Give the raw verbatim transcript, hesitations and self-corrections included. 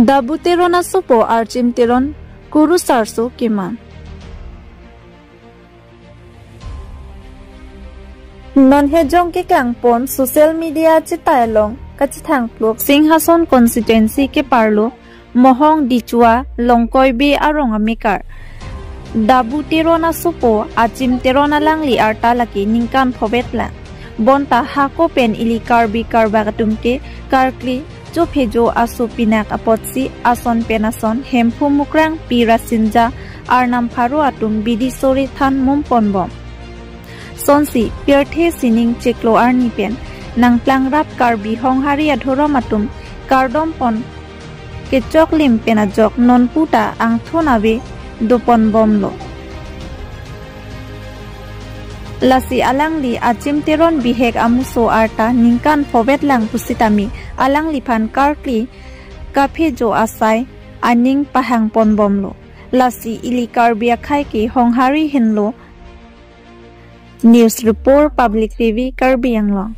Dabu Teron asopo Archim Teron kurusarso keman. Non hejong kekangpon social media chetai along kachethangplok Singhason constituency keparlo Mohong Dichua Longkoi Bey arong amekar Dabu Teron asopo Archim Teron alangli arta lake ningkan phovet lang. Bonta hako pen ili Karbi Karbak atum ke karkli chophejo aso pinak apotsi ason pen ason Hemphu Mukrang Pi Rasinja Arnam Pharo atum bidi sori than mum ponbom. Sonsi pirthe sining chiklo arni pen nangplangrap Karbi Honghari adhorom atum kardom pon kechoklim pen ajok nonputa angthon ave doponbomlo. Lasi alangli Archim Teron bihek amuso arta ningkan phovet lang pusitame alangliphan karkli kaphejo asai aning pahang ponbomlo. Lasi ili Karbi akhei ke Honghari henlo. News Report, Public T V, Karbi Anglong.